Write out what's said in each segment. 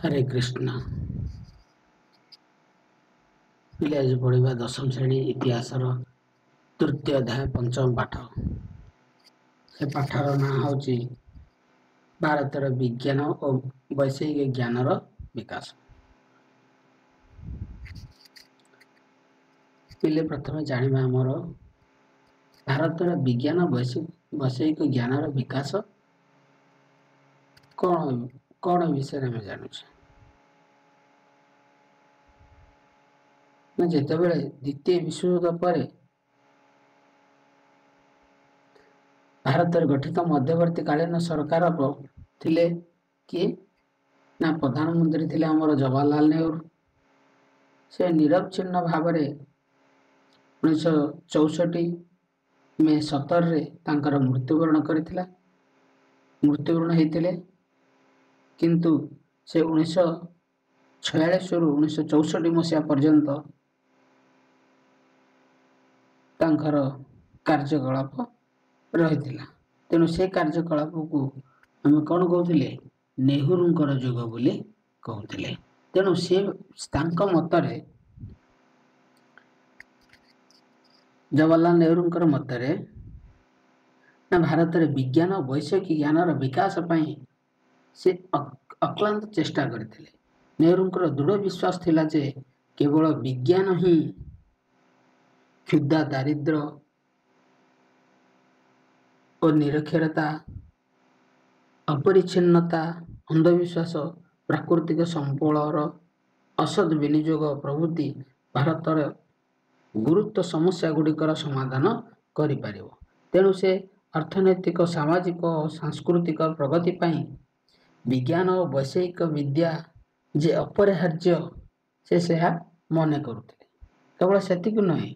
ହରେ କୃଷ୍ଣ। ପିଲା, ଆଜି ପଢ଼ିବା ଦଶମ ଶ୍ରେଣୀ ଇତିହାସର ତୃତୀୟ ଅଧ୍ୟାୟ ପଞ୍ଚମ ପାଠ। ସେ ପାଠର ନାଁ ହେଉଛି ଭାରତର ବିଜ୍ଞାନ ଓ ବୈଷୟିକ ଜ୍ଞାନର ବିକାଶ। ପିଲେ, ପ୍ରଥମେ ଜାଣିବା ଆମର ଭାରତର ବିଜ୍ଞାନ ବୈଷୟିକ ଜ୍ଞାନର ବିକାଶ କ'ଣ କ'ଣ ବିଷୟରେ ଆମେ ଜାଣୁଛେ ନା, ଯେତେବେଳେ ଦ୍ୱିତୀୟ ବିଶ୍ୱଯୁଦ୍ଧ ପରେ ଭାରତରେ ଗଠିତ ମଧ୍ୟବର୍ତ୍ତୀକାଳୀନ ସରକାର ଥିଲେ କିଏ ନା, ପ୍ରଧାନମନ୍ତ୍ରୀ ଥିଲେ ଆମର ଜବାହରଲାଲ ନେହେରୁ। ସେ ନିରବଚ୍ଛିନ୍ନ ଭାବରେ 1964 ମେ 17ରେ ତାଙ୍କର ମୃତ୍ୟୁବରଣ କରିଥିଲା, ମୃତ୍ୟୁବରଣ ହେଇଥିଲେ। କିନ୍ତୁ ସେ 1946ରୁ 1964 ମସିହା ପର୍ଯ୍ୟନ୍ତ ତାଙ୍କର କାର୍ଯ୍ୟକଳାପ ରହିଥିଲା। ତେଣୁ ସେ କାର୍ଯ୍ୟକଳାପକୁ ଆମେ କ'ଣ କହୁଥିଲେ? ନେହେରୁଙ୍କର ଯୁଗ ବୋଲି କହୁଥିଲେ। ତେଣୁ ସେ ତାଙ୍କ ମତରେ, ଜବାହରଲାଲ ନେହେରୁଙ୍କର ମତରେ ନା, ଭାରତରେ ବିଜ୍ଞାନ ବୈଷୟିକ ଜ୍ଞାନର ବିକାଶ ପାଇଁ ସେ ଅକ୍ଲାନ୍ତ ଚେଷ୍ଟା କରିଥିଲେ। ନେହେରୁଙ୍କର ଦୃଢ଼ ବିଶ୍ୱାସ ଥିଲା ଯେ କେବଳ ବିଜ୍ଞାନ ହିଁ କ୍ଷୁଧା, ଦାରିଦ୍ର୍ୟ ଓ ନିରକ୍ଷରତା, ଅପରିଚ୍ଛିନ୍ନତା, ଅନ୍ଧବିଶ୍ୱାସ, ପ୍ରାକୃତିକ ସମ୍ବଳର ଅସଦ୍ ବିନିଯୋଗ ପ୍ରଭୃତି ଭାରତର ଗୁରୁତ୍ୱ ସମସ୍ୟା ଗୁଡ଼ିକର ସମାଧାନ କରିପାରିବ। ତେଣୁ ସେ ଅର୍ଥନୈତିକ, ସାମାଜିକ ଓ ସାଂସ୍କୃତିକ ପ୍ରଗତି ପାଇଁ ବିଜ୍ଞାନ ଓ ବୈଷୟିକ ବିଦ୍ୟା ଯେ ଅପରିହାର୍ଯ୍ୟ, ସେ ସେହା ମନେ କରୁଥିଲେ। କେବଳ ସେତିକି ନୁହେଁ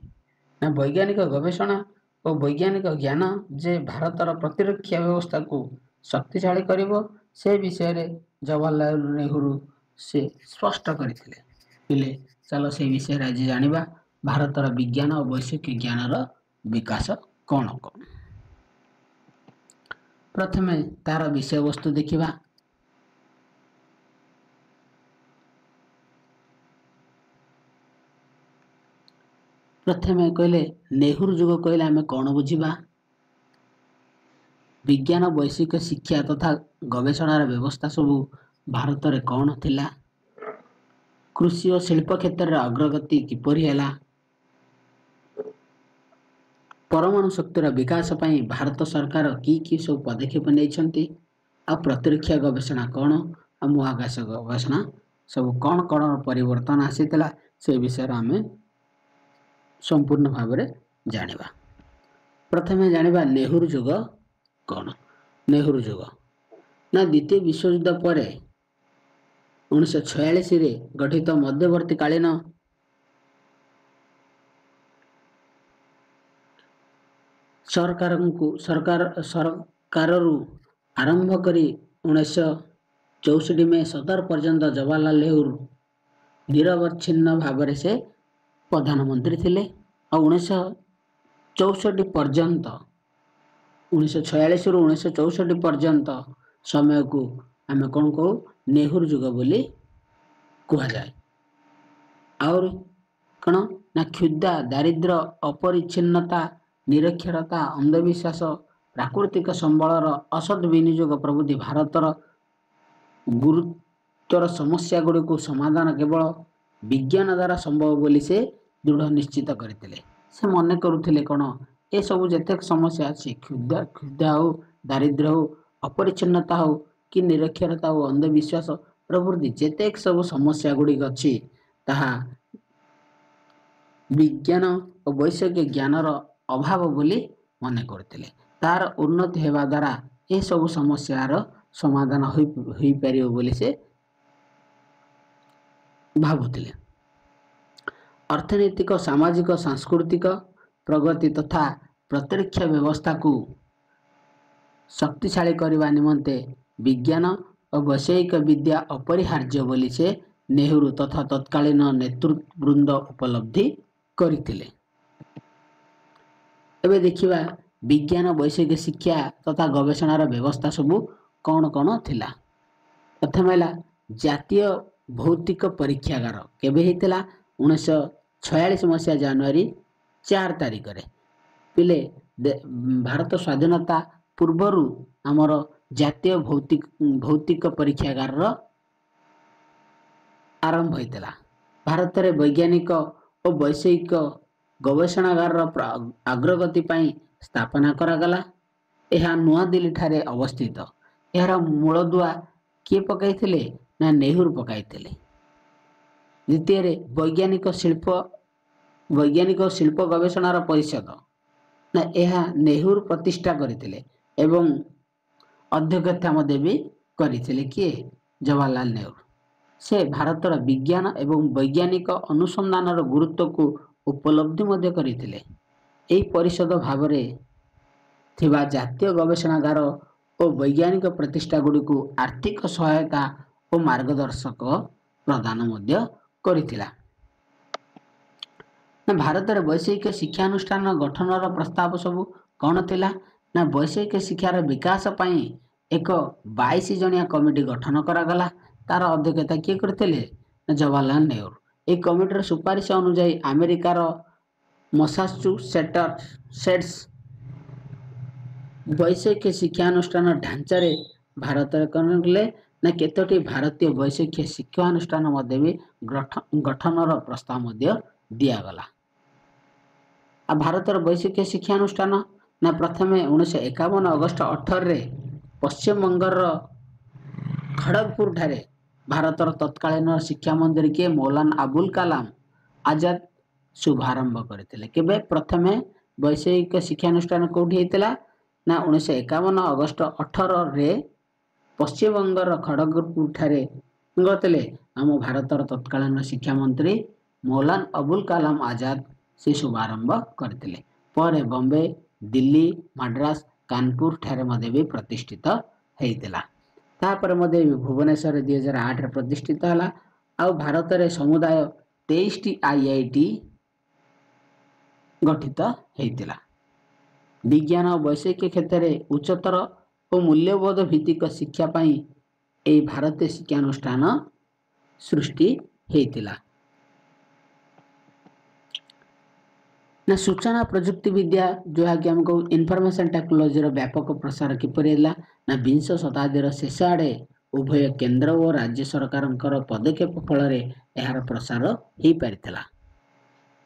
ନା, ବୈଜ୍ଞାନିକ ଗବେଷଣା ଓ ବୈଜ୍ଞାନିକ ଜ୍ଞାନ ଯେ ଭାରତର ପ୍ରତିରକ୍ଷା ବ୍ୟବସ୍ଥାକୁ ଶକ୍ତିଶାଳୀ କରିବ, ସେ ବିଷୟରେ ଜବାହରଲାଲ ନେହେରୁ ସେ ସ୍ପଷ୍ଟ କରିଥିଲେ। ପିଲେ, ଚାଲ ସେ ବିଷୟରେ ଆଜି ଜାଣିବା, ଭାରତର ବିଜ୍ଞାନ ଓ ବୈଷୟିକ ଜ୍ଞାନର ବିକାଶ କ'ଣ କ'ଣ। ପ୍ରଥମେ ତାର ବିଷୟବସ୍ତୁ ଦେଖିବା। ପ୍ରଥମେ କହିଲେ ନେହେରୁ ଯୁଗ କହିଲେ ଆମେ କ'ଣ ବୁଝିବା? ବିଜ୍ଞାନ ବୈଷୟିକ ଶିକ୍ଷା ତଥା ଗବେଷଣାର ବ୍ୟବସ୍ଥା ସବୁ ଭାରତରେ କ'ଣ ଥିଲା? କୃଷି ଓ ଶିଳ୍ପ କ୍ଷେତ୍ରରେ ଅଗ୍ରଗତି କିପରି ହେଲା? ପରମାଣୁ ଶକ୍ତିର ବିକାଶ ପାଇଁ ଭାରତ ସରକାର କି କି ସବୁ ପଦକ୍ଷେପ ନେଇଛନ୍ତି? ଆଉ ପ୍ରତିରକ୍ଷା ଗବେଷଣା କ'ଣ, ଆଉ ମହାକାଶ ଗବେଷଣା ସବୁ କ'ଣ କ'ଣ ପରିବର୍ତ୍ତନ ଆସିଥିଲା, ସେ ବିଷୟରେ ଆମେ ସମ୍ପୂର୍ଣ୍ଣ ଭାବରେ ଜାଣିବା। ପ୍ରଥମେ ଜାଣିବା ନେହେରୁ ଯୁଗ କ'ଣ। ନେହେରୁ ଯୁଗ ନା, ଦ୍ୱିତୀୟ ବିଶ୍ୱଯୁଦ୍ଧ ପରେ 1946ରେ ଗଠିତ ମଧ୍ୟବର୍ତ୍ତୀକାଳୀନ ସରକାରଙ୍କୁ ସରକାରରୁ ଆରମ୍ଭ କରି 1964 ମେ 17 ପର୍ଯ୍ୟନ୍ତ ଜବାହରଲାଲ ନେହେରୁ ନିରବଚ୍ଛିନ୍ନ ଭାବରେ ସେ ପ୍ରଧାନମନ୍ତ୍ରୀ ଥିଲେ। ଆଉ 1964 ପର୍ଯ୍ୟନ୍ତ, 1946ରୁ 1964 ପର୍ଯ୍ୟନ୍ତ ସମୟକୁ ଆମେ କ'ଣ କହୁ? ନେହେରୁ ଯୁଗ ବୋଲି କୁହାଯାଏ। ଆହୁରି କ'ଣ ନା, କ୍ଷୁଧା, ଦାରିଦ୍ର୍ୟ, ଅପରିଚ୍ଛିନ୍ନତା, ନିରକ୍ଷରତା, ଅନ୍ଧବିଶ୍ୱାସ, ପ୍ରାକୃତିକ ସମ୍ବଳର ଅସଦ୍ ବିନିଯୋଗ ପ୍ରଭୃତି ଭାରତର ଗୁରୁତର ସମସ୍ୟା ଗୁଡ଼ିକୁ ସମାଧାନ କେବଳ ବିଜ୍ଞାନ ଦ୍ୱାରା ସମ୍ଭବ ବୋଲି ସେ ଦୃଢ଼ ନିଶ୍ଚିତ କରିଥିଲେ। ସେ ମନେ କରୁଥିଲେ କ'ଣ, ଏସବୁ ଯେତେକ ସମସ୍ୟା ଅଛି, କ୍ଷୁଧା ହଉ, ଦାରିଦ୍ର୍ୟ ହଉ, ଅପରିଚ୍ଛନ୍ନତା ହଉ କି ନିରକ୍ଷରତା ହଉ, ଅନ୍ଧବିଶ୍ୱାସ ପ୍ରଭୃତି ଯେତେକ ସବୁ ସମସ୍ୟା ଗୁଡ଼ିକ ଅଛି, ତାହା ବିଜ୍ଞାନ ଓ ବୈଷୟିକ ଜ୍ଞାନର ଅଭାବ ବୋଲି ମନେ କରୁଥିଲେ। ତାର ଉନ୍ନତି ହେବା ଦ୍ୱାରା ଏସବୁ ସମସ୍ୟାର ସମାଧାନ ହୋଇପାରିବ ବୋଲି ସେ ଭାବୁଥିଲେ। ଅର୍ଥନୈତିକ, ସାମାଜିକ, ସାଂସ୍କୃତିକ ପ୍ରଗତି ତଥା ପ୍ରତିରକ୍ଷା ବ୍ୟବସ୍ଥାକୁ ଶକ୍ତିଶାଳୀ କରିବା ନିମନ୍ତେ ବିଜ୍ଞାନ ଓ ବୈଷୟିକ ବିଦ୍ୟା ଅପରିହାର୍ଯ୍ୟ ବୋଲି ସେ ନେହେରୁ ତଥା ତତ୍କାଳୀନ ନେତୃବୃନ୍ଦ ଉପଲବ୍ଧି କରିଥିଲେ। ଏବେ ଦେଖିବା ବିଜ୍ଞାନ ବୈଷୟିକ ଶିକ୍ଷା ତଥା ଗବେଷଣାର ବ୍ୟବସ୍ଥା ସବୁ କ'ଣ କ'ଣ ଥିଲା। ପ୍ରଥମେ ହେଲା ଜାତୀୟ ଭୌତିକ ପରୀକ୍ଷାଗାର କେବେ ହେଇଥିଲା? 1946 ମସିହା ଜାନୁଆରୀ 4 ତାରିଖରେ। ପିଲେ, ଭାରତ ସ୍ୱାଧୀନତା ପୂର୍ବରୁ ଆମର ଜାତୀୟ ଭୌତିକ ପରୀକ୍ଷାଗାରର ଆରମ୍ଭ ହୋଇଥିଲା। ଭାରତରେ ବୈଜ୍ଞାନିକ ଓ ବୈଷୟିକ ଗବେଷଣାଗାରର ଅଗ୍ରଗତି ପାଇଁ ସ୍ଥାପନା କରାଗଲା। ଏହା ନୂଆଦିଲ୍ଲୀଠାରେ ଅବସ୍ଥିତ। ଏହାର ମୂଳଦୁଆ କିଏ ପକାଇଥିଲେ? ନା ନେହେରୁ ପକାଇଥିଲେ। ଦ୍ୱିତୀୟରେ ବୈଜ୍ଞାନିକ ଶିଳ୍ପ ଗବେଷଣାର ପରିଷଦ, ନା ଏହା ନେହେରୁ ପ୍ରତିଷ୍ଠା କରିଥିଲେ ଏବଂ ଅଧ୍ୟକ୍ଷତା ମଧ୍ୟ ବି କରିଥିଲେ। କିଏ? ଜବାହରଲାଲ ନେହେରୁ। ସେ ଭାରତର ବିଜ୍ଞାନ ଏବଂ ବୈଜ୍ଞାନିକ ଅନୁସନ୍ଧାନର ଗୁରୁତ୍ୱକୁ ଉପଲବ୍ଧି ମଧ୍ୟ କରିଥିଲେ। ଏହି ପରିଷଦ ଭାବରେ ଥିବା ଜାତୀୟ ଗବେଷଣାଗାର ଓ ବୈଜ୍ଞାନିକ ପ୍ରତିଷ୍ଠା ଗୁଡ଼ିକୁ ଆର୍ଥିକ ସହାୟତା ଓ ମାର୍ଗଦର୍ଶକ ପ୍ରଦାନ ମଧ୍ୟ କରିଥିଲା। ନା ଭାରତରେ ବୈଷୟିକ ଶିକ୍ଷାନୁଷ୍ଠାନ ଗଠନର ପ୍ରସ୍ତାବ ସବୁ କ'ଣ ଥିଲା? ନା ବୈଷୟିକ ଶିକ୍ଷାର ବିକାଶ ପାଇଁ ଏକ 22 ଜଣିଆ କମିଟି ଗଠନ କରାଗଲା। ତାର ଅଧ୍ୟକ୍ଷତା କିଏ କରିଥିଲେ? ନା ଜବାହରଲାଲ ନେହେରୁ। ଏହି କମିଟିର ସୁପାରିଶ ଅନୁଯାୟୀ ଆମେରିକାର ମସାଚୁସେଟ୍ସ ବୈଷୟିକ ଶିକ୍ଷାନୁଷ୍ଠାନ ଢାଞ୍ଚାରେ ଭାରତରେ କ'ଣ କଲେ? ନା କେତୋଟି ଭାରତୀୟ ବୈଷୟିକ ଶିକ୍ଷାନୁଷ୍ଠାନ ମଧ୍ୟ ବି ଗଠନର ପ୍ରସ୍ତାବ ମଧ୍ୟ ଦିଆଗଲା। ଆଉ ଭାରତର ବୈଷୟିକ ଶିକ୍ଷାନୁଷ୍ଠାନ, ନା ପ୍ରଥମେ 1951 ଅଗଷ୍ଟ 18ରେ ପଶ୍ଚିମବଙ୍ଗର ଖଡ଼ଗପୁର ଠାରେ ଭାରତର ତତ୍କାଳୀନ ଶିକ୍ଷାମନ୍ତ୍ରୀ କିଏ? ମୌଲାନା ଆବୁଲ କାଲାମ ଆଜାଦ ଶୁଭାରମ୍ଭ କରିଥିଲେ। କେବେ ପ୍ରଥମେ ବୈଷୟିକ ଶିକ୍ଷାନୁଷ୍ଠାନ କୋଉଠି ହେଇଥିଲା? ନା 1951 ଅଗଷ୍ଟ 18ରେ ପଶ୍ଚିମବଙ୍ଗର ଖଡ଼ଗପୁର ଠାରେ କରିଥିଲେ ଆମ ଭାରତର ତତ୍କାଳୀନ ଶିକ୍ଷାମନ୍ତ୍ରୀ ମୌଲାନା ଅବୁଲ କାଲାମ ଆଜାଦ ସେ ଶୁଭାରମ୍ଭ କରିଥିଲେ। ପରେ ବମ୍ବେ, ଦିଲ୍ଲୀ, ମାଡ୍ରାସ, କାନପୁର ଠାରେ ମଧ୍ୟ ବି ପ୍ରତିଷ୍ଠିତ ହେଇଥିଲା। ତାପରେ ମଧ୍ୟ ଭୁବନେଶ୍ୱରରେ 2008ରେ ପ୍ରତିଷ୍ଠିତ ହେଲା। ଆଉ ଭାରତରେ ସମୁଦାୟ 23ଟି IIT ଗଠିତ ହେଇଥିଲା। ବିଜ୍ଞାନ ଓ ବୈଷୟିକ କ୍ଷେତ୍ରରେ ଉଚ୍ଚତର ଓ ମୂଲ୍ୟବୋଧ ଭିତ୍ତିକ ଶିକ୍ଷା ପାଇଁ ଏହି ଭାରତୀୟ ଶିକ୍ଷାନୁଷ୍ଠାନ ସୃଷ୍ଟି ହେଇଥିଲା। ନା ସୂଚନା ପ୍ରଯୁକ୍ତି ବିଦ୍ୟା, ଯାହାକି ଆମେ କହୁ ଇନଫର୍ମେସନ ଟେକ୍ନୋଲୋଜିର ବ୍ୟାପକ ପ୍ରସାର କିପରି ହେଲା? ନା ବିଂଶ ଶତାବ୍ଦୀର ଶେଷ ଆଡ଼େ ଉଭୟ କେନ୍ଦ୍ର ଓ ରାଜ୍ୟ ସରକାରଙ୍କର ପଦକ୍ଷେପ ଫଳରେ ଏହାର ପ୍ରସାର ହେଇପାରିଥିଲା।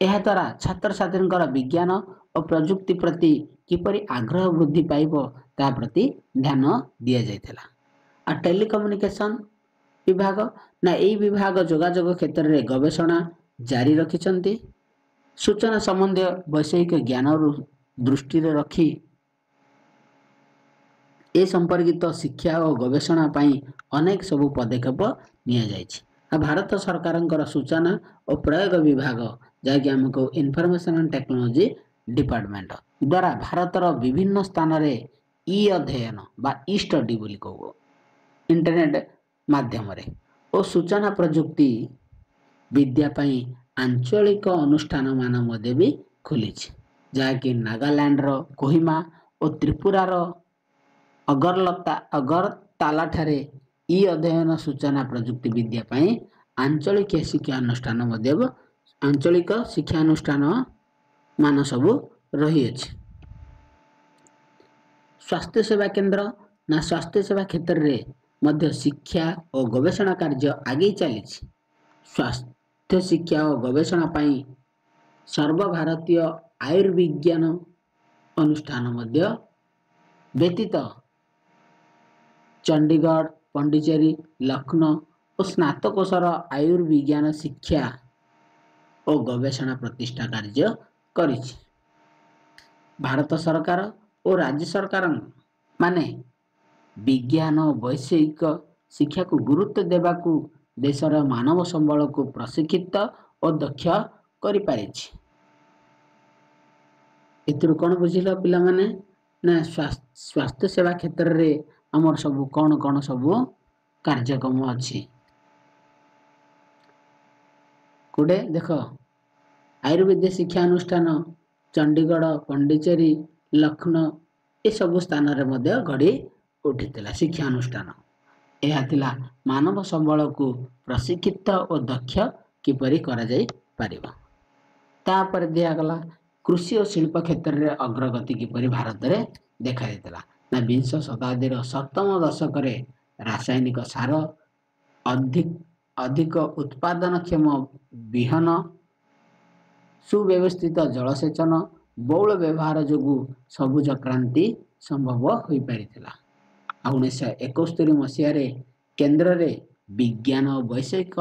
ଏହାଦ୍ୱାରା ଛାତ୍ରଛାତ୍ରୀଙ୍କର ବିଜ୍ଞାନ ଓ ପ୍ରଯୁକ୍ତି ପ୍ରତି କିପରି ଆଗ୍ରହ ବୃଦ୍ଧି ପାଇବ ତା ପ୍ରତି ଧ୍ୟାନ ଦିଆଯାଇଥିଲା। ଆଉ ଟେଲିକମ୍ୟୁନିକେସନ ବିଭାଗ, ନା ଏଇ ବିଭାଗ ଯୋଗାଯୋଗ କ୍ଷେତ୍ରରେ ଗବେଷଣା ଜାରି ରଖିଛନ୍ତି। ସୂଚନା ସମ୍ବନ୍ଧୀୟ ବୈଷୟିକ ଜ୍ଞାନରୁ ଦୃଷ୍ଟିରେ ରଖି ଏ ସମ୍ପର୍କିତ ଶିକ୍ଷା ଓ ଗବେଷଣା ପାଇଁ ଅନେକ ସବୁ ପଦକ୍ଷେପ ନିଆଯାଇଛି। ଆଉ ଭାରତ ସରକାରଙ୍କର ସୂଚନା ଓ ପ୍ରୟୋଗ ବିଭାଗ, ଯାହାକି ଆମେ କହୁ ଇନଫର୍ମେସନ ଆଣ୍ଡ ଟେକ୍ନୋଲୋଜି ଡିପାର୍ଟମେଣ୍ଟ ଦ୍ୱାରା ଭାରତର ବିଭିନ୍ନ ସ୍ଥାନରେ ଇ ଅଧ୍ୟୟନ ବା ଇ ଷ୍ଟଡି ବୋଲି କହୁ ଇଣ୍ଟରନେଟ ମାଧ୍ୟମରେ ଓ ସୂଚନା ପ୍ରଯୁକ୍ତି ବିଦ୍ୟା ପାଇଁ ଆଞ୍ଚଳିକ ଅନୁଷ୍ଠାନ ମାନ ମଧ୍ୟ ବି ଖୋଲିଛି, ଯାହାକି ନାଗାଲାଣ୍ଡର କୋହିମା ଓ ତ୍ରିପୁରାର ଅଗରତାଲା ଠାରେ ଇ ଅଧ୍ୟୟନ ସୂଚନା ପ୍ରଯୁକ୍ତି ବିଦ୍ୟା ପାଇଁ ଆଞ୍ଚଳିକ ଶିକ୍ଷାନୁଷ୍ଠାନ ମଧ୍ୟ ଆଞ୍ଚଳିକ ଶିକ୍ଷାନୁଷ୍ଠାନ ମାନ ସବୁ ରହିଅଛି। ସ୍ୱାସ୍ଥ୍ୟ ସେବା କେନ୍ଦ୍ର, ନା ସ୍ୱାସ୍ଥ୍ୟ ସେବା କ୍ଷେତ୍ରରେ ମଧ୍ୟ ଶିକ୍ଷା ଓ ଗବେଷଣା କାର୍ଯ୍ୟ ଆଗେଇ ଚାଲିଛି। ସ୍ୱାସ୍ଥ୍ୟ ଶିକ୍ଷା ଓ ଗବେଷଣା ପାଇଁ ସର୍ବଭାରତୀୟ ଆୟୁର୍ବିଜ୍ଞାନ ଅନୁଷ୍ଠାନ ମଧ୍ୟ ବ୍ୟତୀତ ଚଣ୍ଡିଗଡ଼, ପଣ୍ଡିଚେରୀ, ଲକ୍ଷ୍ନୌ ଓ ସ୍ନାତକୋତ୍ତର ଆୟୁର୍ବିଜ୍ଞାନ ଶିକ୍ଷା ଓ ଗବେଷଣା ପ୍ରତିଷ୍ଠା କାର୍ଯ୍ୟ କରିଛି। ଭାରତ ସରକାର ଓ ରାଜ୍ୟ ସରକାର ମାନେ ବିଜ୍ଞାନ ଓ ବୈଷୟିକ ଶିକ୍ଷାକୁ ଗୁରୁତ୍ୱ ଦେବାକୁ ଦେଶର ମାନବ ସମ୍ବଳକୁ ପ୍ରଶିକ୍ଷିତ ଓ ଦକ୍ଷ କରିପାରିଛି। ଏଥିରୁ କ'ଣ ବୁଝିଲ ପିଲାମାନେ? ନା ସ୍ୱାସ୍ଥ୍ୟ ସେବା କ୍ଷେତ୍ରରେ ଆମର ସବୁ କ'ଣ କ'ଣ ସବୁ କାର୍ଯ୍ୟକ୍ରମ ଅଛି। ଗୋଟେ ଦେଖ, ଆୟୁର୍ବେଦ ଶିକ୍ଷାନୁଷ୍ଠାନ ଚଣ୍ଡିଗଡ଼, ପଣ୍ଡିଚେରୀ, ଲକ୍ଷ୍ନୌ ଏସବୁ ସ୍ଥାନରେ ମଧ୍ୟ ଗଢ଼ି ଉଠିଥିଲା ଶିକ୍ଷାନୁଷ୍ଠାନ। ଏହା ଥିଲା ମାନବ ସମ୍ବଳକୁ ପ୍ରଶିକ୍ଷିତ ଓ ଦକ୍ଷ କିପରି କରାଯାଇପାରିବ। ତାପରେ ଦିଆଗଲା କୃଷି ଓ ଶିଳ୍ପ କ୍ଷେତ୍ରରେ ଅଗ୍ରଗତି କିପରି ଭାରତରେ ଦେଖାଦେଇଥିଲା। ନା ବିଂଶ ଶତାବ୍ଦୀର ସପ୍ତମ ଦଶକରେ ରାସାୟନିକ ସାର, ଅଧିକ ଉତ୍ପାଦନକ୍ଷମ ବିହନ, ସୁବ୍ୟବସ୍ଥିତ ଜଳସେଚନ ବହୁଳ ବ୍ୟବହାର ଯୋଗୁଁ ସବୁଜ କ୍ରାନ୍ତି ସମ୍ଭବ ହୋଇପାରିଥିଲା। ଆଉ 1971 ମସିହାରେ କେନ୍ଦ୍ରରେ ବିଜ୍ଞାନ ଓ ବୈଷୟିକ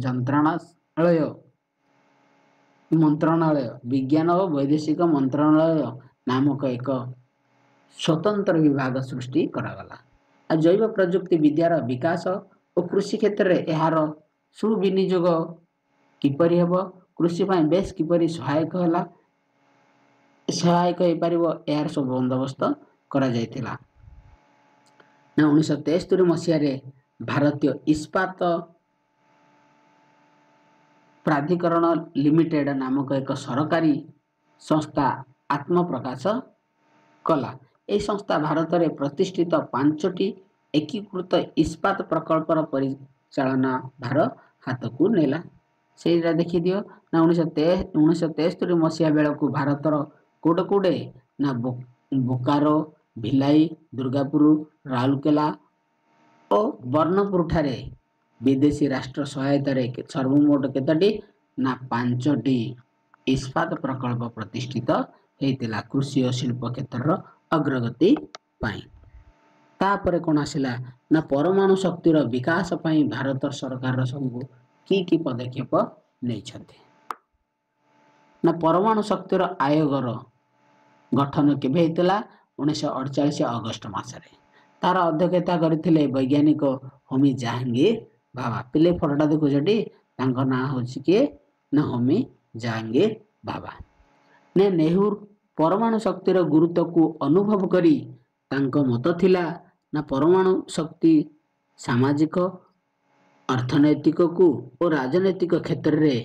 ଯନ୍ତ୍ରଣାଳୟ ମନ୍ତ୍ରଣାଳୟ, ବିଜ୍ଞାନ ଓ ବୈଦେଶିକ ମନ୍ତ୍ରଣାଳୟ ନାମକ ଏକ ସ୍ୱତନ୍ତ୍ର ବିଭାଗ ସୃଷ୍ଟି କରାଗଲା। ଆଉ ଜୈବ ପ୍ରଯୁକ୍ତି ବିଦ୍ୟାର ବିକାଶ ଓ କୃଷି କ୍ଷେତ୍ରରେ ଏହାର ସୁବିନିଯୋଗ କିପରି ହେବ, କୃଷି ପାଇଁ ବେଶ କିପରି ସହାୟକ ହେଲା, ସହାୟକ ହେଇପାରିବ, ଏହାର ସବୁ ବନ୍ଦୋବସ୍ତ କରାଯାଇଥିଲା। ନା 1973 ମସିହାରେ ଭାରତୀୟ ଇସ୍ପାତ ପ୍ରାଧିକରଣ ଲିମିଟେଡ ନାମକ ଏକ ସରକାରୀ ସଂସ୍ଥା ଆତ୍ମପ୍ରକାଶ କଲା। ଏହି ସଂସ୍ଥା ଭାରତରେ ପ୍ରତିଷ୍ଠିତ 5ଟି ଏକୀକୃତ ଇସ୍ପାତ ପ୍ରକଳ୍ପର ପରିଚାଳନା ଭାର ହାତକୁ ନେଲା। ସେଇଟା ଦେଖିଦିଅ। ନା 1973 ମସିହା ବେଳକୁ ଭାରତର କୋଉଟେ କୋଉଟେ ନା ବୋକାରୋ, ଭିଲାଇ, ଦୁର୍ଗାପୁର, ରାଉରକେଲା ଓ ବର୍ଣ୍ଣପୁର ଠାରେ ବିଦେଶୀ ରାଷ୍ଟ୍ର ସହାୟତାରେ ସର୍ବମୋଟ କେତୋଟି ନା 5ଟି ଇସ୍ପାତ ପ୍ରକଳ୍ପ ପ୍ରତିଷ୍ଠିତ ହେଇଥିଲା କୃଷି ଓ ଶିଳ୍ପ କ୍ଷେତ୍ରର ଅଗ୍ରଗତି ପାଇଁ। ତାପରେ କ'ଣ ଆସିଲା ନା ପରମାଣୁ ଶକ୍ତିର ବିକାଶ ପାଇଁ ଭାରତ ସରକାରର ସବୁ କି କି ପଦକ୍ଷେପ ନେଇଛନ୍ତି। ନା ପରମାଣୁ ଶକ୍ତିର ଆୟୋଗର ଗଠନ କେବେ ହେଇଥିଲା? 1948 ଅଗଷ୍ଟ ମାସରେ। ତାର ଅଧ୍ୟକ୍ଷତା କରିଥିଲେ ବୈଜ୍ଞାନିକ ହୋମି ଜାହାଙ୍ଗୀର ଭାବା। ପିଲେ ଫଟୋଟା ଦେଖୁଛଟି, ତାଙ୍କ ନାଁ ହଉଛି କିଏ? ନା ହୋମି ଜାହାଙ୍ଗୀର ଭାବା। ନା ନେହେରୁ ପରମାଣୁ ଶକ୍ତିର ଗୁରୁତ୍ୱକୁ ଅନୁଭବ କରି ତାଙ୍କ ମତ ଥିଲା ନା ପରମାଣୁ ଶକ୍ତି ସାମାଜିକ, ଅର୍ଥନୈତିକକୁ ଓ ରାଜନୈତିକ କ୍ଷେତ୍ରରେ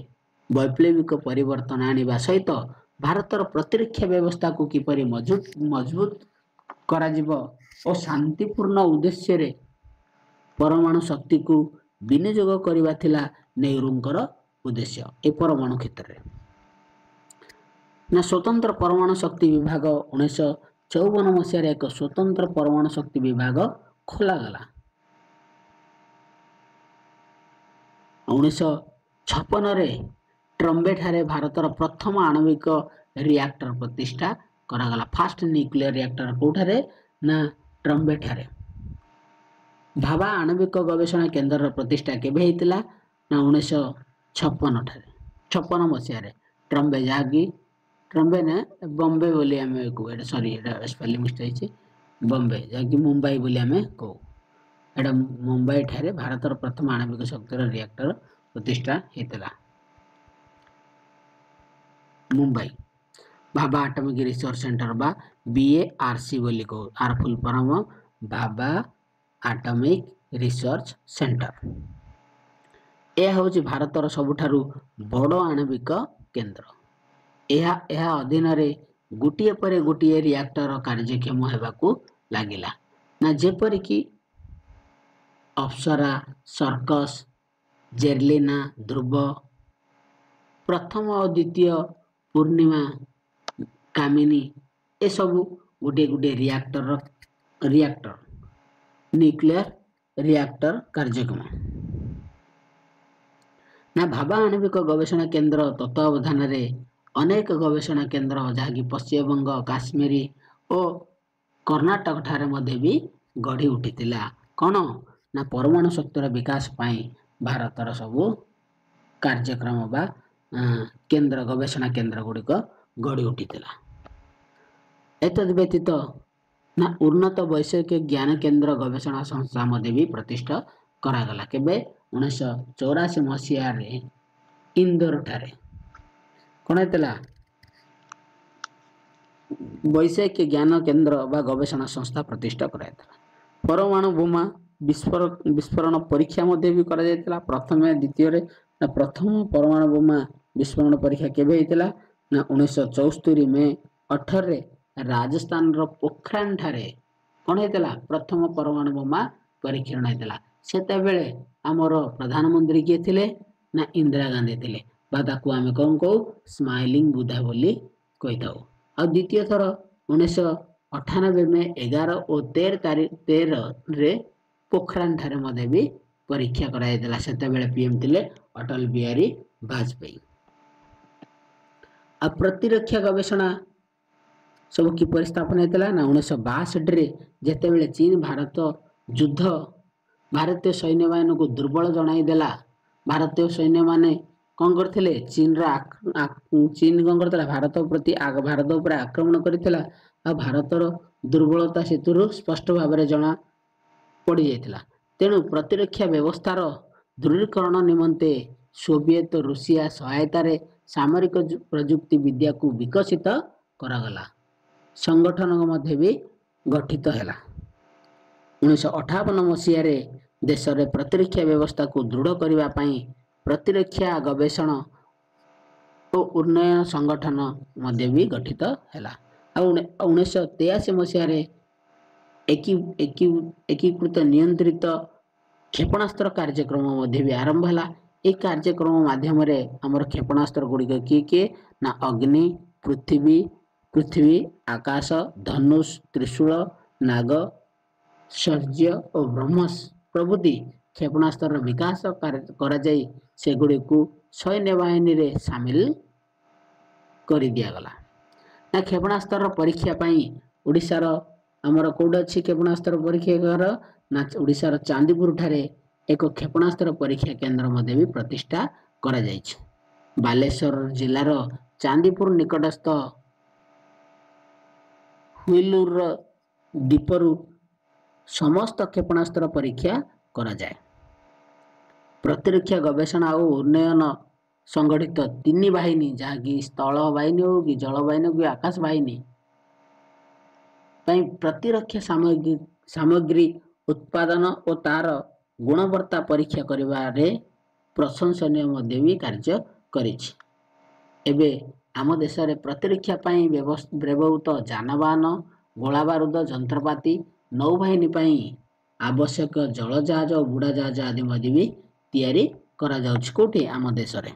ବୈପ୍ଳବିକ ପରିବର୍ତ୍ତନ ଆଣିବା ସହିତ ଭାରତର ପ୍ରତିରକ୍ଷା ବ୍ୟବସ୍ଥାକୁ କିପରି ମଜବୁତ କରାଯିବ ଓ ଶାନ୍ତିପୂର୍ଣ୍ଣ ଉଦ୍ଦେଶ୍ୟରେ ପରମାଣୁ ଶକ୍ତିକୁ ବିନିଯୋଗ କରିବା ଥିଲା ନେହେରୁଙ୍କର ଉଦ୍ଦେଶ୍ୟ ଏ ପରମାଣୁ କ୍ଷେତ୍ରରେ। ନା ସ୍ୱତନ୍ତ୍ର ପରମାଣୁ ଶକ୍ତି ବିଭାଗ 1954 ମସିହାରେ ଏକ ସ୍ୱତନ୍ତ୍ର ପରମାଣୁ ଶକ୍ତି ବିଭାଗ ଖୋଲାଗଲା। 1956ରେ ଟ୍ରମ୍ବେ ଠାରେ ଭାରତର ପ୍ରଥମ ଆଣବିକ ରିଆକ୍ଟର ପ୍ରତିଷ୍ଠା କରାଗଲା। ଫାଷ୍ଟ ନ୍ୟୁକ୍ଲିୟର ରିଆକ୍ଟର କୋଉଠାରେ? ନା ଟ୍ରମ୍ବେ ଠାରେ। ଭାବା ଆଣବିକ ଗବେଷଣା କେନ୍ଦ୍ରର ପ୍ରତିଷ୍ଠା କେବେ ହେଇଥିଲା? ନା 1956 ଠାରେ, 56 ମସିହାରେ ଟ୍ରମ୍ବେ, ଯାହାକି ଟ୍ରମ୍ବେ ନା ବମ୍ବେ ବୋଲି ଆମେ କହୁ। ଏଇଟା ସରି, ଏଇଟା ସ୍ପେଲିଂ ମିଷ୍ଟେକ୍ ହେଇଛି, ବମ୍ବେ ଯାହାକି ମୁମ୍ବାଇ ବୋଲି ଆମେ କହୁ। ଏଇଟା ମୁମ୍ବାଇ ଠାରେ ଭାରତର ପ୍ରଥମ ଆଣବିକ ଶକ୍ତିର ରିଆକ୍ଟର ପ୍ରତିଷ୍ଠା ହେଇଥିଲା। Mumbai Bhabha atomic research centre ବା BARC ବୋଲି କହୁ। ଆର full form Bhabha atomic research centre. ଏହା ହେଉଛି ଭାରତର ସବୁଠାରୁ ବଡ଼ ଆଣବିକ କେନ୍ଦ୍ର। ଏହା ଅଧୀନରେ ଗୋଟିଏ ପରେ ଗୋଟିଏ ରିଆକ୍ଟର କାର୍ଯ୍ୟକ୍ଷମ ହେବାକୁ ଲାଗିଲା। ନା ଯେପରିକି ଅପ୍ସରା, ସର୍କସ, ଜେର୍ଲିନା, ଧ୍ରୁବ, ପ୍ରଥମ ଓ ଦ୍ୱିତୀୟ ପୂର୍ଣ୍ଣିମା, କାମିନୀ, ଏସବୁ ଗୋଟିଏ ଗୋଟିଏ ରିଆକ୍ଟର ନ୍ୟୁକ୍ଲିୟର ରିଆକ୍ଟର କାର୍ଯ୍ୟକ୍ରମ। ନା ଭାବା ଆଣବିକ ଗବେଷଣା କେନ୍ଦ୍ର ତତ୍ତ୍ୱାବଧାନରେ ଅନେକ ଗବେଷଣା କେନ୍ଦ୍ର ଯାହାକି ପଶ୍ଚିମବଙ୍ଗ, କାଶ୍ମୀର ଓ କର୍ଣ୍ଣାଟକ ଠାରେ ମଧ୍ୟ ବି ଗଢ଼ି ଉଠିଥିଲା। କ'ଣ ନା ପରମାଣୁ ଶକ୍ତିର ବିକାଶ ପାଇଁ ଭାରତର ସବୁ କାର୍ଯ୍ୟକ୍ରମ ବା କେନ୍ଦ୍ର ଗବେଷଣା କେନ୍ଦ୍ର ଗୁଡ଼ିକ ଗଢ଼ି ଉଠିଥିଲା। ଏତଦ୍ ବ୍ୟତୀତ ନା ଉନ୍ନତ ବୈଷୟିକ ଜ୍ଞାନ କେନ୍ଦ୍ର ଗବେଷଣା ସଂସ୍ଥା ମଧ୍ୟ ବି ପ୍ରତିଷ୍ଠା କରାଗଲା। କେବେ? 1984 ମସିହାରେ ଇନ୍ଦୋର ଠାରେ କ'ଣ ହେଇଥିଲା? ବୈଷୟିକ ଜ୍ଞାନ କେନ୍ଦ୍ର ବା ଗବେଷଣା ସଂସ୍ଥା ପ୍ରତିଷ୍ଠା କରାଯାଇଥିଲା। ପରମାଣୁ ବୋମା ବିସ୍ଫୋରଣ ପରୀକ୍ଷା ମଧ୍ୟ ବି କରାଯାଇଥିଲା। ପ୍ରଥମେ ଦ୍ୱିତୀୟରେ ନା ପ୍ରଥମ ପରମାଣୁ ବୋମା ବିସ୍ଫୋରଣ ପରୀକ୍ଷା କେବେ ହେଇଥିଲା? ନା 1974 ମେ 18ରେ ରାଜସ୍ଥାନର ପୋଖରାନ ଠାରେ କ'ଣ ହେଇଥିଲା? ପ୍ରଥମ ପରମାଣୁ ବୋମା ପରୀକ୍ଷଣ ହେଇଥିଲା। ସେତେବେଳେ ଆମର ପ୍ରଧାନମନ୍ତ୍ରୀ କିଏ ଥିଲେ ନା ଇନ୍ଦିରା ଗାନ୍ଧୀ ଥିଲେ, ବା ତାକୁ ଆମେ କ'ଣ କହୁ? ସ୍ମାଇଲିଂ ବୁଦ୍ଧା ବୋଲି କହିଥାଉ। ଆଉ ଦ୍ୱିତୀୟ ଥର 1998 ମେ 11 ଓ 13 ତାରିଖ 13ରେ ପୋଖରାନ ଠାରେ ମଧ୍ୟ ବି ପରୀକ୍ଷା କରାଯାଇଥିଲା। ସେତେବେଳେ ପିଏମ୍ ଥିଲେ ଅଟଲ ବିହାରୀ ବାଜପେୟୀ। ଆଉ ପ୍ରତିରକ୍ଷା ଗବେଷଣା ସବୁ କିପରି ସ୍ଥାପନ ହେଇଥିଲା ନା 1962ରେ ଯେତେବେଳେ ଚୀନ ଭାରତ ଯୁଦ୍ଧ ଭାରତୀୟ ସୈନ୍ୟବାହିନୀକୁ ଦୁର୍ବଳ ଜଣାଇ ଦେଲା, ଭାରତୀୟ ସୈନ୍ୟମାନେ କ'ଣ କରିଥିଲେ? ଚୀନର ଚୀନ କ'ଣ କରିଥିଲା? ଭାରତ ପ୍ରତି ଭାରତ ଉପରେ ଆକ୍ରମଣ କରିଥିଲା। ଆଉ ଭାରତର ଦୁର୍ବଳତା ସେଥିରୁ ସ୍ପଷ୍ଟ ଭାବରେ ଜଣା ପଡ଼ିଯାଇଥିଲା। ତେଣୁ ପ୍ରତିରକ୍ଷା ବ୍ୟବସ୍ଥାର ଦୃଢ଼ୀକରଣ ନିମନ୍ତେ ସୋଭିଏତ ରୁଷିଆ ସହାୟତାରେ ସାମରିକ ପ୍ରଯୁକ୍ତି ବିଦ୍ୟାକୁ ବିକଶିତ କରାଗଲା। ସଂଗଠନ ମଧ୍ୟ ବି ଗଠିତ ହେଲା। 1958 ମସିହାରେ ଦେଶରେ ପ୍ରତିରକ୍ଷା ବ୍ୟବସ୍ଥାକୁ ଦୃଢ଼ କରିବା ପାଇଁ ପ୍ରତିରକ୍ଷା ଗବେଷଣ ଓ ଉନ୍ନୟନ ସଂଗଠନ ମଧ୍ୟ ବି ଗଠିତ ହେଲା। ଆଉ 1983 ମସିହାରେ ଏକୀକୃତ ନିୟନ୍ତ୍ରିତ କ୍ଷେପଣାସ୍ତ୍ର କାର୍ଯ୍ୟକ୍ରମ ମଧ୍ୟ ବି ଆରମ୍ଭ ହେଲା। ଏହି କାର୍ଯ୍ୟକ୍ରମ ମାଧ୍ୟମରେ ଆମର କ୍ଷେପଣାସ୍ତ୍ର ଗୁଡ଼ିକ କିଏ କିଏ ନା ଅଗ୍ନି, ପୃଥିବୀ, ପୃଥିବୀ, ଆକାଶ, ଧନୁଷ, ତ୍ରିଶୂଳ, ନାଗ, ଶୌର୍ଯ୍ୟ ଓ ବ୍ରହ୍ମସ ପ୍ରଭୃତି କ୍ଷେପଣାସ୍ତ୍ରର ବିକାଶ କରାଯାଇ ସେଗୁଡ଼ିକୁ ସୈନ୍ୟବାହିନୀରେ ସାମିଲ କରିଦିଆଗଲା। ନା କ୍ଷେପଣାସ୍ତ୍ରର ପରୀକ୍ଷା ପାଇଁ ଓଡ଼ିଶାର ଆମର କେଉଁଠି ଅଛି କ୍ଷେପଣାସ୍ତ୍ର ପରୀକ୍ଷାଗାର? ନା ଓଡ଼ିଶାର ଚାନ୍ଦିପୁର ଠାରେ ଏକ କ୍ଷେପଣାସ୍ତ୍ର ପରୀକ୍ଷା କେନ୍ଦ୍ର ମଧ୍ୟ ବି ପ୍ରତିଷ୍ଠା କରାଯାଇଛି। ବାଲେଶ୍ୱର ଜିଲ୍ଲାର ଚାନ୍ଦିପୁର ନିକଟସ୍ଥ ହୁଇଲୁର ଦ୍ୱୀପରୁ ସମସ୍ତ କ୍ଷେପଣାସ୍ତ୍ର ପରୀକ୍ଷା କରାଯାଏ। ପ୍ରତିରକ୍ଷା ଗବେଷଣା ଓ ଉନ୍ନୟନ ସଂଗଠିତ ତିନି ବାହିନୀ, ଯାହାକି ସ୍ଥଳ ବାହିନୀ ହଉ କି ଜଳ ବାହିନୀ ହଉ କି ଆକାଶ ବାହିନୀ ପାଇଁ ପ୍ରତିରକ୍ଷା ସାମଗ୍ରୀ ଉତ୍ପାଦନ ଓ ତାର ଗୁଣବତ୍ତା ପରୀକ୍ଷା କରିବାରେ ପ୍ରଶଂସନୀୟ ମଧ୍ୟ ବି କାର୍ଯ୍ୟ କରିଛି। ଏବେ ଆମ ଦେଶରେ ପ୍ରତିରକ୍ଷା ପାଇଁ ବ୍ୟବହୃତ ଯାନବାହନ, ଗୋଳାବାରୁଦ, ଯନ୍ତ୍ରପାତି, ନୌବାହିନୀ ପାଇଁ ଆବଶ୍ୟକ ଜଳଜାହାଜ ଓ ବୁଡ଼ାଜାହାଜ ଆଦି ମଧ୍ୟ ବି ତିଆରି କରାଯାଉଛି। କୋଉଠି? ଆମ ଦେଶରେ।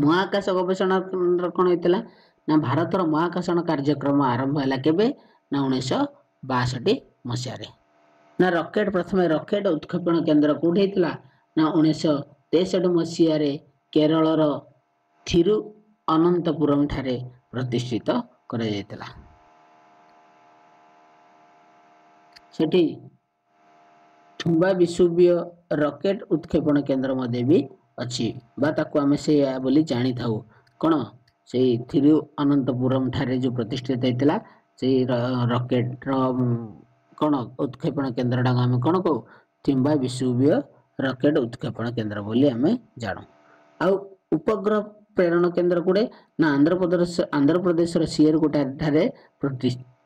ମହାକାଶ ଗବେଷଣା କ'ଣ ହେଇଥିଲା ନା ଭାରତର ମହାକାଶ କାର୍ଯ୍ୟକ୍ରମ ଆରମ୍ଭ ହେଲା କେବେ ନା 1962 ମସିହାରେ। ନା ରକେଟ, ପ୍ରଥମେ ରକେଟ ଉତ୍କ୍ଷେପଣ କେନ୍ଦ୍ର କୋଉଠି ହେଇଥିଲା ନା 1963 ମସିହାରେ କେରଳର ଥିରୁ ଅନନ୍ତପୁରମ ଠାରେ ପ୍ରତିଷ୍ଠିତ କରାଯାଇଥିଲା। ସେଠି ଥୁମ୍ବା ବିଷୁବୀୟ ରକେଟ ଉତ୍କ୍ଷେପଣ କେନ୍ଦ୍ର ମଧ୍ୟ ବି ଅଛି, ବା ତାକୁ ଆମେ ସେଇଆ ବୋଲି ଜାଣିଥାଉ। କ'ଣ ସେଇ ଥିରୁଅନନ୍ତପୁରମ ଠାରେ ଯୋଉ ପ୍ରତିଷ୍ଠିତ ହେଇଥିଲା ସେଇ ରକେଟର କ'ଣ ଉତ୍କ୍ଷେପଣ କେନ୍ଦ୍ରଟାକୁ ଆମେ କ'ଣ କହୁ? ଥିମ୍ବା ବିଷୁବୀୟ ରକେଟ ଉତ୍କ୍ଷେପଣ କେନ୍ଦ୍ର ବୋଲି ଆମେ ଜାଣୁ। ଆଉ ଉପଗ୍ରହ ପ୍ରେରଣ କେନ୍ଦ୍ର କୋଉଠି ନା ଆନ୍ଧ୍ରପ୍ରଦେଶର ସିଏରକୋଟା ଠାରେ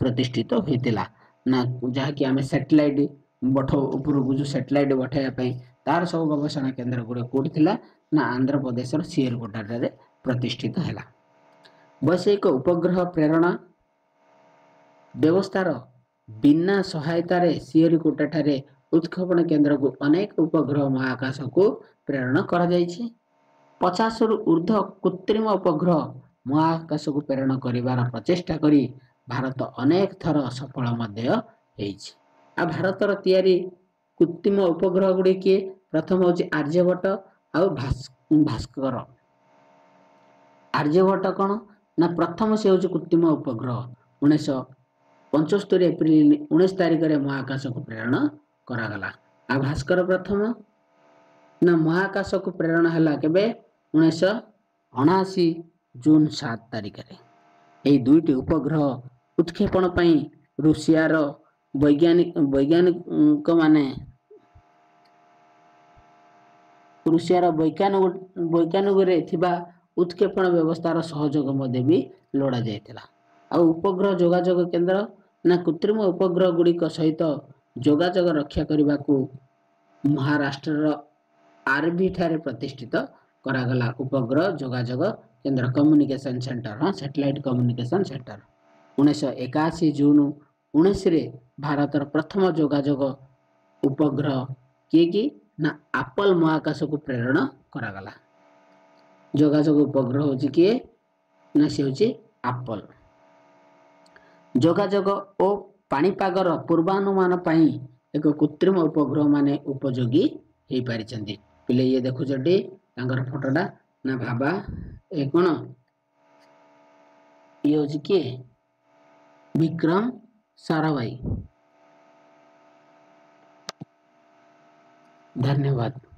ପ୍ରତିଷ୍ଠିତ ହୋଇଥିଲା। ନା ଯାହାକି ଆମେ ସାଟେଲାଇଟ ବଠ ଉପରକୁ ଯୋଉ ସାଟେଲାଇଟ ପଠାଇବା ପାଇଁ ତାର ସବୁ ଗବେଷଣା କେନ୍ଦ୍ର ଗୁଡ଼ିକ କୋଉଠି ଥିଲା ନା ଆନ୍ଧ୍ରପ୍ରଦେଶର ସିଏରକୋଟା ଠାରେ ପ୍ରତିଷ୍ଠିତ ହେଲା। ବୈଷୟିକ ଉପଗ୍ରହ ପ୍ରେରଣ ବ୍ୟବସ୍ଥାର ବିନା ସହାୟତାରେ ସିଏରକୋଟା ଠାରେ ଉତ୍କ୍ଷେପଣ କେନ୍ଦ୍ରକୁ ଅନେକ ଉପଗ୍ରହ ମହାକାଶକୁ ପ୍ରେରଣ କରାଯାଇଛି। 50ରୁ ଉର୍ଦ୍ଧ୍ୱ କୃତ୍ରିମ ଉପଗ୍ରହ ମହାକାଶକୁ ପ୍ରେରଣ କରିବାର ପ୍ରଚେଷ୍ଟା କରି ଭାରତ ଅନେକ ଥର ସଫଳ ମଧ୍ୟ ହେଇଛି। ଆଉ ଭାରତର ତିଆରି କୃତ୍ରିମ ଉପଗ୍ରହ ଗୁଡ଼ିକ କିଏ? ପ୍ରଥମ ହଉଛି ଆର୍ଯ୍ୟଭଟ୍ଟ ଆଉ ଭାସ୍କର। ଆର୍ଯ୍ୟଭଟ୍ଟ କ'ଣ ନା ପ୍ରଥମ ସେ ହଉଛି କୃତ୍ରିମ ଉପଗ୍ରହ। 1975 ଏପ୍ରିଲ 19 ତାରିଖରେ ମହାକାଶକୁ ପ୍ରେରଣ କରାଗଲା। ଆଉ ଭାସ୍କର ପ୍ରଥମ ନା ମହାକାଶକୁ ପ୍ରେରଣ ହେଲା କେବେ? 1979 ଜୁନ 7 ତାରିଖରେ। ଏହି ଦୁଇଟି ଉପଗ୍ରହ ଉତ୍କ୍ଷେପଣ ପାଇଁ ରୁଷିଆର ବୈଜ୍ଞାନିକମାନେ ରୁଷିଆର ବୈଜ୍ଞାନିକରେ ଥିବା ଉତ୍କ୍ଷେପଣ ବ୍ୟବସ୍ଥାର ସହଯୋଗ ମଧ୍ୟ ବି ଲୋଡ଼ା ଯାଇଥିଲା। ଆଉ ଉପଗ୍ରହ ଯୋଗାଯୋଗ କେନ୍ଦ୍ର ନା କୃତ୍ରିମ ଉପଗ୍ରହ ଗୁଡ଼ିକ ସହିତ ଯୋଗାଯୋଗ ରକ୍ଷା କରିବାକୁ ମହାରାଷ୍ଟ୍ରର ଆରଭି ଠାରେ ପ୍ରତିଷ୍ଠିତ କରାଗଲା ଉପଗ୍ରହ ଯୋଗାଯୋଗ କେନ୍ଦ୍ର, କମ୍ୟୁନିକେସନ ସେଣ୍ଟର। ହଁ, ସାଟେଲାଇଟ କମ୍ୟୁନିକେସନ ସେଣ୍ଟର। 1981 ଜୁନ 19ରେ ଭାରତର ପ୍ରଥମ ଯୋଗାଯୋଗ ଉପଗ୍ରହ କିଏ କି ନା ଆପଲ ମହାକାଶକୁ ପ୍ରେରଣ କରାଗଲା। ଯୋଗାଯୋଗ ଉପଗ୍ରହ ହେଉଛି କିଏ ନା ସେ ହେଉଛି ଆପଲ। ଯୋଗାଯୋଗ ଓ ପାଣିପାଗର ପୂର୍ବାନୁମାନ ପାଇଁ ଏକ କୃତ୍ରିମ ଉପଗ୍ରହ ମାନେ ଉପଯୋଗୀ ହେଇପାରିଛନ୍ତି। ପିଲେ ଇଏ ଦେଖୁଛନ୍ତି ତାଙ୍କର ଫଟୋଟା ନା ଭାବା ଏ କ'ଣ ଇଏ ହେଉଛି କିଏ? ବିକ୍ରମ ସାରାଭାଇ। ଧନ୍ୟବାଦ।